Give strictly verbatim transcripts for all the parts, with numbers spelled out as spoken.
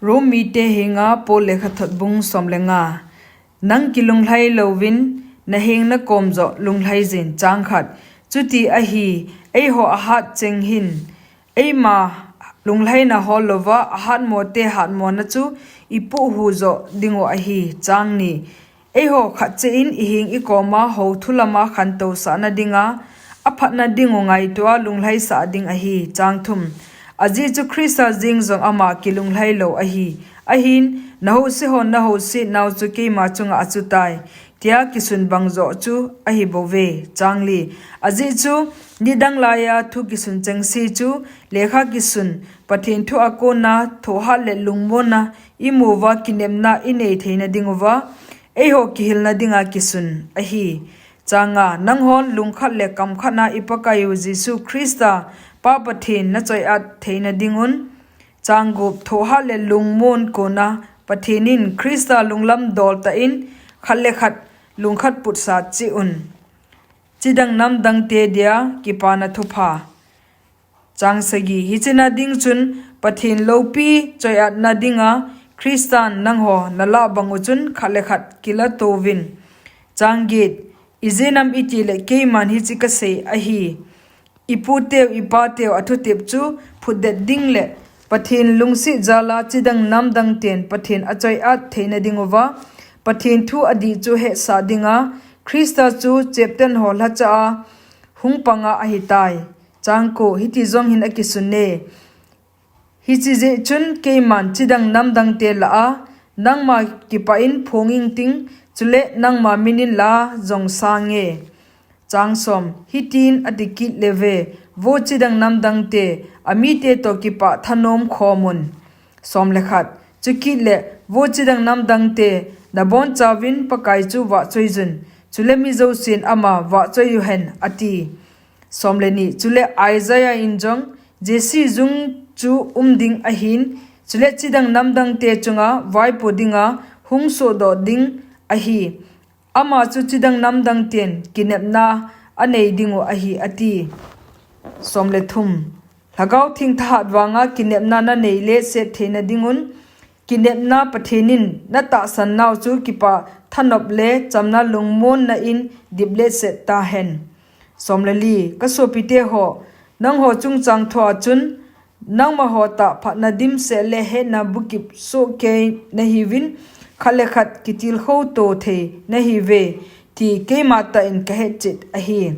Rom mite henga Paul lekhathot bung som le nga. Nang kilunglhai louvin, na heng na kom joh lunglhai jin, chang khat. Chuti ahi, eiho ahat cheng hin, eima lunglhaina hol louva, ahatmo te hatmona chu ipuihu joh dingu ahi, chang ni. Eiho khat cheh in iheng ikoma hou thu lama khantousahna dinga, aphatna dingu ngaitoa lunglhaisah ding ahi, chang thum. Ajeh chu Christa jeng jong ama kilunglhai lou ahi. Ahin, na house hon na house nau chu keima chunga achutai, tia kisun bang joh chu ahi bouve, chang li. Ajeh chu, nidang laiya thu kisun chengse chu, lekha kisun, Pathen thu a kona, thohhat le lungmonna, imuva kinepna inei theina dinguva, eiho kihilna dinga kisun ahi. Chang nga, nanghon lungkhat le kamkhatna i Pakaiyu Jesu Christa Pa Pathen na choiat theina dingun, chang gup, thohhat le lungmon kona Pathen in Christa lunglam dol tah in khat le khat lungkhat putsah cheh un. Chidang namdang te dia kipana thupha. Chang sagi, hichena ding chun Pathen loupi choiatna dinga Christan nangho nalah bang u chun khat le khat kila touvin. Chang get, ijeh inem itile keiman hiche kasei ahi. Ipu teu, ipa teu athutep chu phutdet ding le Pathen lungset jala chidang namdang ten Pathen achoiat theina dinguva, Pathen thu adih chu hetsah dinga, Christa chu chepten ho lhacha a hung panga ahitai. Chang ko, hiti jong hin akisun e. Hiche jeh chun keiman chidang namdang te lah a, nangma kipah in phong ingting, chule nangma min in lah a jong sang e. Chang som, hitin ati kit leuve, vo chidang namdang te, amite toh kipah thanom khomun. Som le khat, chukit le, vo chidang namdang te, nabonchauvin Pakai chu vahchoi jun, chule mi jousen ama vahchoi uhen, ati. Som le ni, chule Isaiah in jong, Jesse jung chu um ding ahin, chule chidang namdang te chunga vaipo dinga hung sohdoh ding ahi. Ama chu chidang namdang ten kinepna anei dingu ahi, ati. Som le thum. Lhagao Theng thahat vanga kinepna nanei letset theina dingun, kinepna Pathen in natahsan nau chu kipah thanop le chamna lungmonna in dip letset tahen. Som le li, kasopite ho, nangho chungchang thua chun, nangma ho tah phatna dimset le hetna bukip sohkei nahiuvin, khat le khat kitilkhou to thei nahiuve, ti keima tah in kahetchet ahi.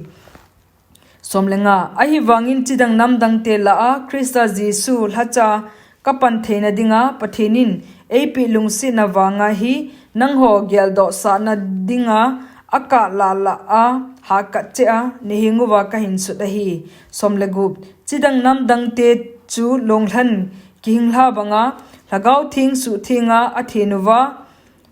Som le nga, ahivangin chidang namdang te lah a, Christa Jesu lhacha kapan theina dinga, Pathen in eipeh lungsetna vanga hi, nangho geldohsahna dinga, akah lah lah a, hakat cheh a, nahenguva kahinsut ahi. Som le gup, chidang namdang te chu longlhan kihinglha banga, Lhagao Theng suhthenga athen uva,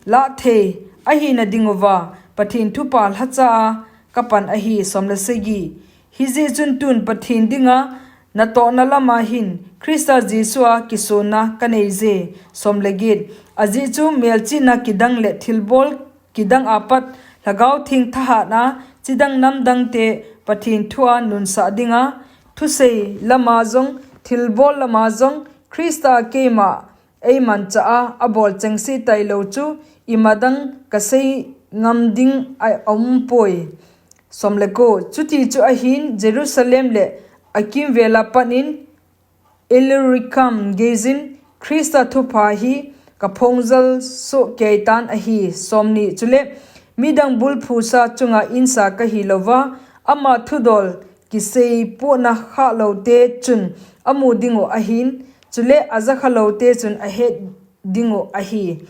lah thei ahina dinguva, Pathen thupha lhacha a kapan ahi. Som le sagi. Hijeh chun tun Pathen dinga natohna lama hin Christa Jesu a kisonna kaneije. Som le get. Ajeh chu melchihna kidang le thilbol kidang apat Lhagao Theng thahatna chidang namdang te Pathen thua nunsah dinga, thusei lama jong, thilbol lama jong, Christa keima eimanchah a, abol chengse tailou chu, imadang kasei ngam ding a, aumpoi. Som le ko, chuti chu ahin, Jerusalem le akimvela pat in, Illyricum geijin, Christa thupha hi kaphongjal sohkei tan ahi. Som ni, chule, midang bulphusa chunga insa kahilouva, ama thudol kiseipohna khahlou te chun amu dingu ahin, chule ajakhalou te chun ahet dingu ahi.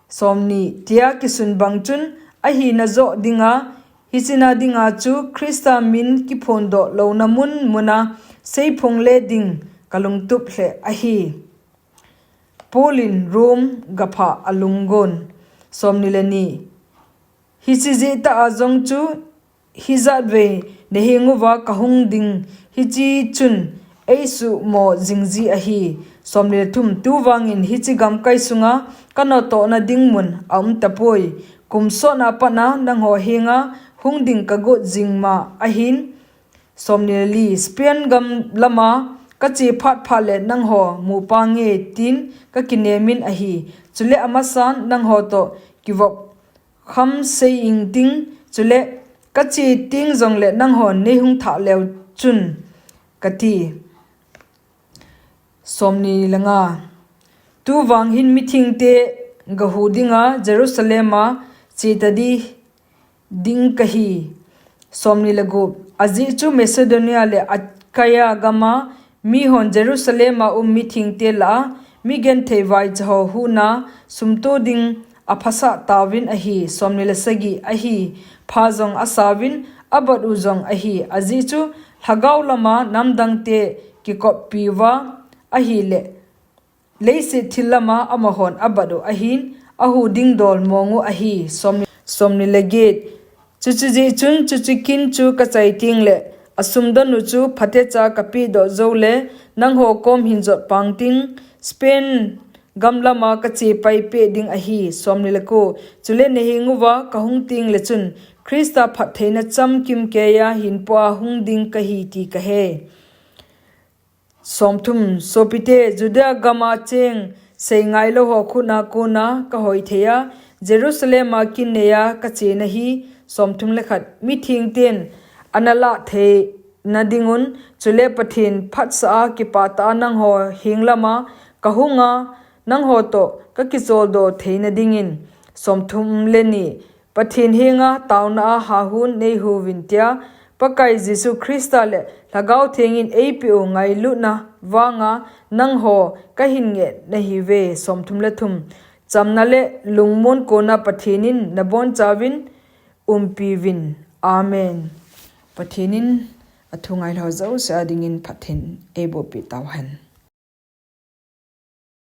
Som ni, tia kisun bang chun ahina joh dinga, hichena dinga chu Christa min kiphondoh louna mun muna seiphong le ding kalungtup lheh ahi. Paul in Rome gaphah alunggon. Som ni le ni, hiche jeh tah a jong chu hijat vei nahenguva kahung ding hiche chun eisuhmo jingji ahi. Som ni le thum, tuvangin hiche gamkai sunga kanatohna ding mun aumtapoi. Kum sotna patna nangho henga hung ding kagot jingma ahin. Som ni le li, Spain gam lama kache phat phat le nangho mupa nge tin kakinemin ahi. Chule amasan nangho toh kivop kham seiyin ting, chule kache teng jongle nangho neihung thah leu chun, kati. Somni le nga. Tuvang hin mithengte gahu dinga Jerusalem a chetadi ding kahi. Somni le gup. Ajeh chu Macedonia le Achaia gama mihon Jerusalem a um mithengte lah a migenthei vaicha ho huhna sumto ding aphasah tauvin ahi. Somni le sagi. Ahipha jong asauvin abat u jong ahi. Ajeh chu lhagao lama namdangte kikoppi uva ahile, leiset thil lama amahon abat u ahin, ahu ding dol mong u ahi. Somni le get. Chuche jeh chun chuche kin chu kachai tengle, asumdon u chu phatecha kapehdoh joule, nangho kom hin jot pang ting, Spain gam lama kache pai peh ding ahi. Somni le ko. Chule nahenguva kahung tengle chun, Christa phattheina chamkim keiya hinpoa hung ding kahi ti kahe. Somthum. Sopite, Judea gama cheng seingailou ho khutna kona kahoi theiya, Jerusalem a kin neiya kachena hi. Somthum le khat. Mithengten analah theina dingun, chule Pathen phatsah a kipah tah a nangho heng lama kahunga, nangho toh kakicholdo theina dingin. Somthum le ni. Pathen henga taona a hahun neihuuvin tia, Pakai Jesu Christa le Lhagao Theng in eipeh u ngailutna vanga nangho kahin ngeh nahiuve. Somthum le thum. Chamna le lungmon kona Pathen in nabonchauvin umpiuvin. Amen. Pathen in athu ngailhah jouse a dingin phatthei eibohpeh tauhen.